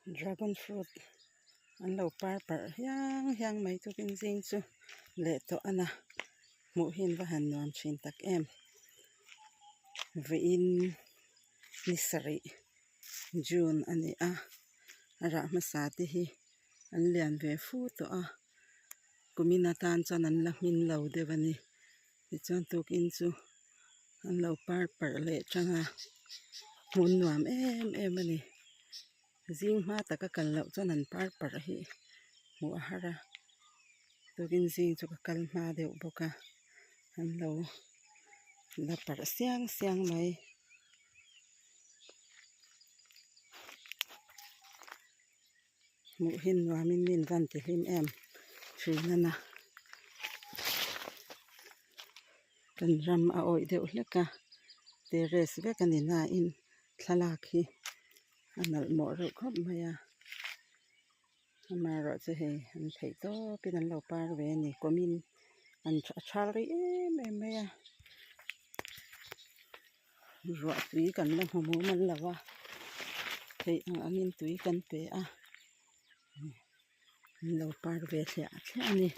Dragon fruit an lo par parh hiang hiang mai tukin zing chu leh tawh a na hmuh hi an va han nuam thin tak em vawiin ni sarih June a ni a a rah hmasa te hi an lian ve fu tawh a kumin atan chuan an la hmin lo deuh a ni tichuan tukin chu an lo par parh leh tang a hmun nuam em em a ni zing hma taka kal loh chuan an par parh hi hmuh a har a tukin zing chu ka kal hma deuh bawk a an lo la parh siang siang mai. Hmuh hi nuamin min van ti hlim em thin a na kan ram a awih deuh hlek a terrace vek a ni nain thlalak hi a nalh mawh reuh khawp mai a amaherawh chu hei an theih tawpin an lo par ve a ni kumin an a thal rei em em mai a ruah tui kan la hmu mumal lo a theih ang angin tui kan pe a an lo par ve thliah thliah a ni.